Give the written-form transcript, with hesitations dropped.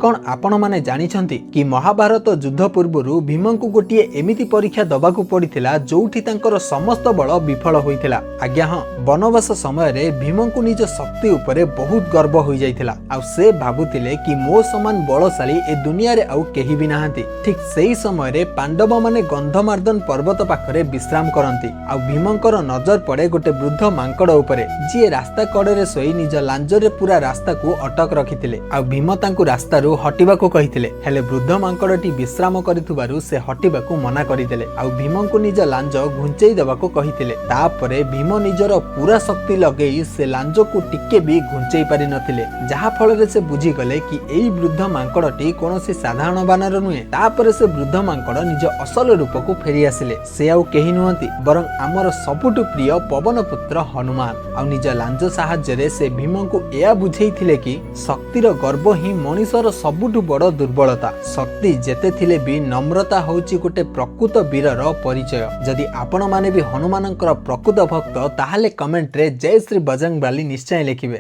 କ'ଣ ଆପଣମାନେ ଜାଣିଛନ୍ତି କି ମହାଭାରତ ଯୁଦ୍ଧ ପୂର୍ବରୁ ଭୀମଙ୍କୁ ଗୋଟିଏ ଏମିତି ପରୀକ୍ଷା ଦବାକୁ ପଡ଼ିଥିଲା, ଯୋଉଠି ତାଙ୍କର ସମସ୍ତ ବଳ ବିଫଳ ହୋଇଥିଲା? ଆଜ୍ଞା ହଁ, ବନବାସ ସମୟରେ ଭୀମଙ୍କୁ ନିଜ ଶକ୍ତି ଉପରେ ବହୁତ ଗର୍ବ ହୋଇଯାଇଥିଲା ଆଉ ସେ ଭାବୁଥିଲେ କି ମୋ ସମାନ ବଳଶାଳୀ ଏ ଦୁନିଆରେ ଆଉ କେହି ବି ନାହାନ୍ତି। ଠିକ ସେଇ ସମୟରେ ପାଣ୍ଡବମାନେ ଗନ୍ଧମାର୍ଦ୍ଦନ ପର୍ବତ ପାଖରେ ବିଶ୍ରାମ କରନ୍ତି ଆଉ ଭୀମଙ୍କର ନଜର ପଡ଼େ ଗୋଟେ ବୃଦ୍ଧ ମାଙ୍କଡ଼ ଉପରେ, ଯିଏ ରାସ୍ତା କଡ଼ରେ ଶୋଇ ନିଜ ଲାଞ୍ଜରେ ପୁରା ରାସ୍ତାକୁ ଅଟକ ରଖିଥିଲେ। ଆଉ ଭୀମ ତାଙ୍କୁ ରାସ୍ତାରୁ ହଟିବାକୁ କହିଥିଲେ। ହେଲେ ବୃଦ୍ଧ ମାଙ୍କଡ଼ଟି ବିଶ୍ରାମ କରିଥିବାରୁ ସେ ହଟିବାକୁ ମନା କରିଦେଲେ ଆଉ ଭୀମଙ୍କୁ ନିଜ ଲାଞ୍ଜ ଘୁଞ୍ଚେଇ ଦେବାକୁ କହିଥିଲେ। ତାପରେ ଭୀମ ନିଜର ପୁରା ଶକ୍ତି ଲଗେଇ ସେ ଲାଞ୍ଜକୁ ଟିକେ ବି ଘୁଞ୍ଚେଇ ପାରିନଥିଲେ, ଯାହା ଫଳରେ ସେ ବୁଝିଗଲେ କି ଏଇ ବୃଦ୍ଧ ମାଙ୍କଡ଼ଟି କୌଣସି ସାଧାରଣ ବାନର ନୁହେଁ। ତାପରେ ସେ ବୃଦ୍ଧ ମାଙ୍କଡ଼ ନିଜ ଅସଲ ରୂପକୁ ଫେରି ଆସିଲେ। ସେ ଆଉ କେହି ନୁହନ୍ତି, ବରଂ ଆମର ସବୁଠୁ ପ୍ରିୟ ପବନ ପୁତ୍ର ହନୁମାନ। ଆଉ ନିଜ ଲାଞ୍ଜ ସାହାଯ୍ୟରେ ସେ ଭୀମଙ୍କୁ ଏହା ବୁଝେଇଥିଲେ କି ଶକ୍ତିର ଗର୍ବ ହିଁ ମଣିଷର ସବୁଠୁ ବଡ଼ ଦୁର୍ବଳତା। ଶକ୍ତି ଯେତେ ଥିଲେ ବି ନମ୍ରତା ହେଉଛି ଗୋଟେ ପ୍ରକୃତ ବୀରର ପରିଚୟ। ଯଦି ଆପଣମାନେ ବି ହନୁମାନଙ୍କର ପ୍ରକୃତ ଭକ୍ତ, ତାହେଲେ କମେଣ୍ଟରେ ଜୟ ଶ୍ରୀ ବଜରଙ୍ଗବାଲି ନିଶ୍ଚୟ ଲେଖିବେ।